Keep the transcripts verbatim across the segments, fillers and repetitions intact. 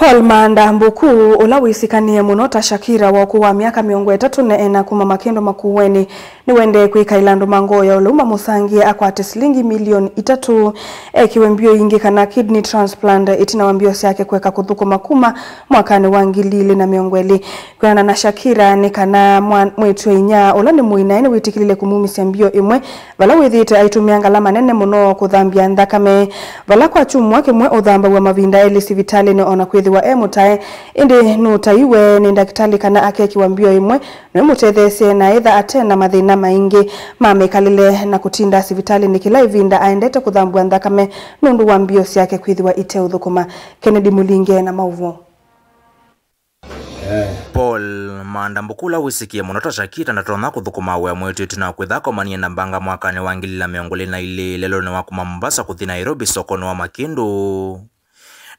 Paul Maanda Mbuku, ũla wĩsĩkanĩe mũno ta Shakira wa ũkũũ wa myaka mĩongo ĩtatũ na ĩna kuma Makĩndũ Makueni, nĩwendee kwĩkaĩla andũ ma ngoo ya ũlau mamũsangĩe akwate silingi milioni itatũ, ekĩwe mbio ingĩ kana kidney transplant, ĩtina wa mbio syake kũeka kũthũkũma kuma mwakanĩ wa ngili ilĩ na mĩongo ĩlĩ. Kwĩanana na Shakira, nĩ kana mwa-, mwĩĩtu-a-inyia ũla nĩ mũinae nĩwĩtĩkĩlile kũmumĩsya mbio ĩmwe, vala wĩthĩĩtwe aitũmĩa ngalama nene mũno kũthambya nthakame, vala kwa kyumwa kĩmwe ũthambaw'a mavinda elĩ sivitalĩnĩ, o na kwĩthĩwa e mũtae, ĩndĩ nũtaiwe nĩ ndakĩtalĩ kana akekĩwa mbio ĩmwe, nĩmũtetheesye na ĩtha ate na mathĩna maingĩ ma mĩkalĩle na kũtinda sivitalĩnĩ kĩla ĩvinda aendete kũthambw'a nthakame nũndũ wa mbio syake kwĩthĩwa iteũthũkũma. Kennedy Mũlinge na maũvoo. Paul Maanda Mbuku, ũla wĩsĩkĩe mũno ta Shakira, ndatonya kũthũkũma wĩa mwĩĩtu ĩtina wa kwĩtha akomanie na mbanga mwakanĩ wa ngili ilĩ na mĩongo ĩlĩ na ilĩ lelũnĩ wa kuma Mombasa kũthi Nairobi sokonĩ wa Makĩndũ.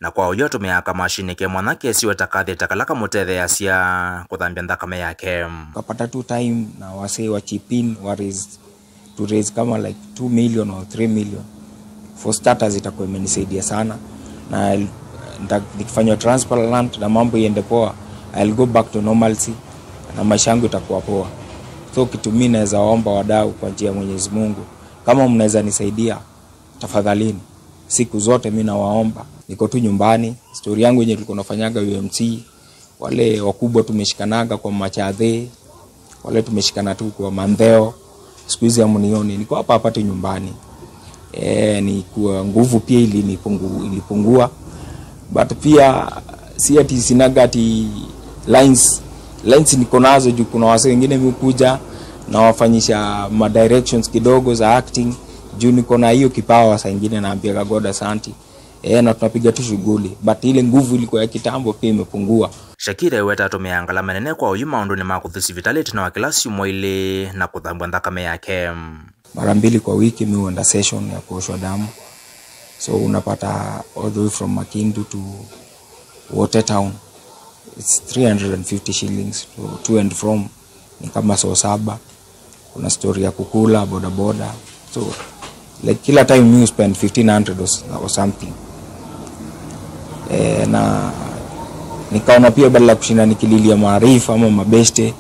Na kwa ũyu atũmĩaa kamashini ke mwanya kesiwe ta katheta kala kamũtetheeasya kũthambya nthakame yake. Kapata tu time na wasee wa chip in wa raise, to raise kama like two million or three million. For starters, itakuwa imenisaidia sana, na nita-, nikifanywa transplant na mambo iende poa, I'll go back to normalcy na maisha yangu itakuwa poa. So kitu mi naweza omba wadau kwa njia ya Mwenyezi Mungu, kama mnaweza nisaidia, tafadhalini, siku zote mi nawaomba. Niko tu nyumbani, story yangu yenye tulikuwa nafanyaga U M C, wale wakubwa tumeshikanaga kwa machathe, wale tumeshikana tu kwa mandheo. Siku hizi hamnioni, niko hapa hapa tu nyumbani. Eh, ni kuwa nguvu pia ilinipungu-, ilipungua. But pia si ati sinaga ati lines, lines niko nazo juu kuna wasee wengine mi kuja nawafanyisha ma directions kidogo za acting. Juu niko na hiyo kipawa, saa ingine naambiaga God asante. Eh, na tunapiga tu shughuli, but ile nguvu ilikuwa ya kitambo pia imepungua. Shakira eweta atũmĩaa ngalama nene kwa ũyu maũndũnĩ ma kũthi sivitalĩ ĩtina wa kĩla syumwa ilĩ na kũthambw'a nthakame yake. Mara mbili kwa wiki mi huenda session ya kuoshwa damu. So unapata all the way from Makindu to Wote Town, it's three hundred and fifty shillings to, to and from, ni kama saa saba. Kuna story ya kukula bodaboda. So, like, kila time mi spend fifteen hundred or, s- or something. Eh, na nikaona pia badala ya kushinda nikililia maarifa ama mabeste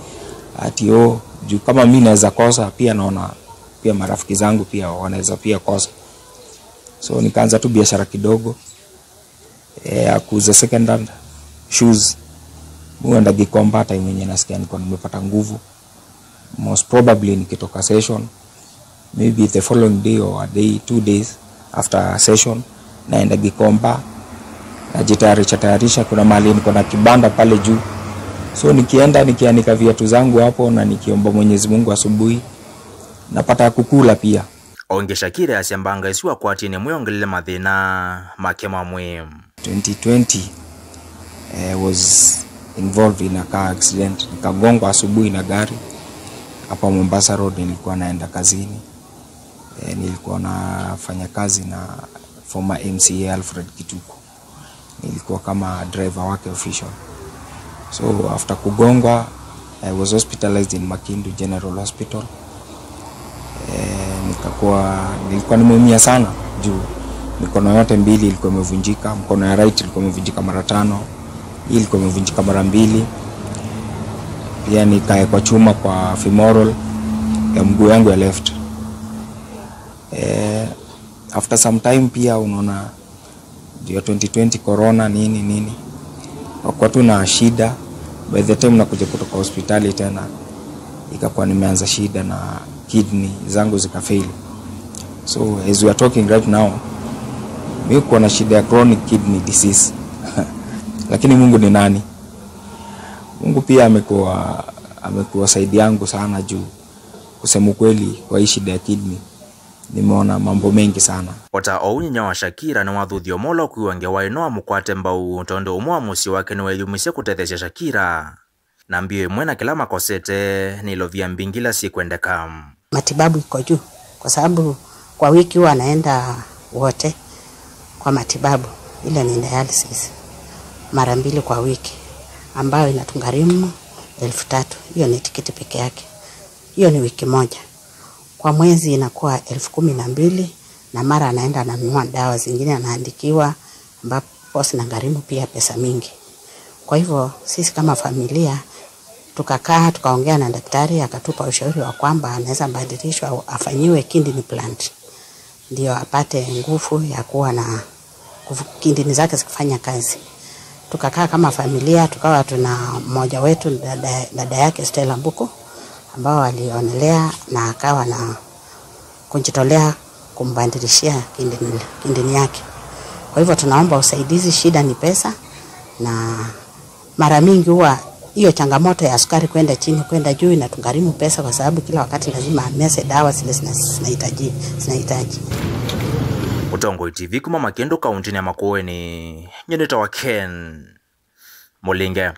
ati, oh, juu kama mi naweza kosa, pia naona pia marafiki zangu pia wanaweza pia kosa. So nikaanza tu biashara kidogo, eh, ya kuuza second hand shoes. Mi huenda Gikomba time yenye nasikia niko nimepata nguvu. Most probably nikitoka session, maybe the following day or a day, two days after session, naenda Gikomba, najitayarisha tayarisha, kuna mahali niko na kibanda pale juu. So nikienda nikianika viatu zangu hapo na nikiomba Mwenyezi Mungu asubuhi, napata ya kukula pia. O ĩngĩ Shakira easya mbanga ĩsu akwatie nĩmwĩongelele mathĩna make ma mwĩĩ. Twenty twenty, eh, was involved in a car accident. Nikagongwa asubuhi na gari hapa Mombasa Road, nilikuwa naenda kazini. Eh, nilikuwa nafanya kazi na former M C A Alfred Kituku. Nilikuwa kama driver wake official. So after kugongwa, I was hospitalized in Makindu General Hospital. Eh, nikakuwa, nilikuwa nimeumia sana juu mikono yote mbili ilikuwa imevunjika, mkono ya right ilikuwa imevunjika mara tano, hii ilikuwa imevunjika mara mbili. Pia nikaekwa chuma kwa femoral ya mguu yangu ya left. Eh, after some time pia unaona ndio twenty twenty corona nini nini, nakuwa tu na shida. By the time nakuja kutoka hospitali tena, ikakuwa nimeanza shida na kidney zangu zikafail. So as we are talking right now, mi kuwa na shida ya chronic kidney disease. Lakini Mungu ni nani? Mungu pia amekuwa, amekuwa side yangu sana juu, kusema ukweli, kwa hii shida ya kidney nimeona mambo mengi sana. O ta ũu, nyinya wa Shakira nĩwathuthie ũmwe ũla ũkwĩw'a ngewa ĩno amũkwate mbau, tondũ ũmwe wa mũsyĩ wake nĩweyumisye kũtetheesya Shakira na mbio ĩmwe, na kĩla makosete nĩ ilovia mbingĩ ila syĩkwendeka. Matibabu iko juu kwa sababu kwa wiki huwa anaenda Wote kwa matibabu, ile ni dialysis, mara mbili kwa wiki, ambayo inatugharimu elfu tatu. Hiyo ni tikiti peke yake. Hiyo ni wiki moja. Kwa mwezi inakuwa elfu kumi na mbili, na mara anaenda ananunua dawa zingine anaandikiwa, ambapo Course na gharimu pia pesa mingi. Kwa hivyo sisi kama familia tukakaa tukaongea na daktari, akatupa ushauri wa kwamba anaweza badilishwa afanyiwe kidney implant ndio apate nguvu ya kuwa na kufu- kidney zake zikifanya kazi. Tukakaa kama familia, tukawa tuna mmoja wetu dada, dada yake Stella Mbuku, ambao alionelea na akawa na kujitolea kumbadilishia kidney, kidney yake. Kwa hivyo tunaomba usaidizi, shida ni pesa, na mara mingi huwa hiyo changamoto ya sukari kwenda chini kwenda juu inatugharimu pesa, kwa sababu kila wakati lazima ameze dawa zile zina- zinahitaji zinahitaji. Mũtongoi T V kuma Makĩndũ kaũntĩnĩ ya Makueni, nyie nĩtawa Ken Mũlinge.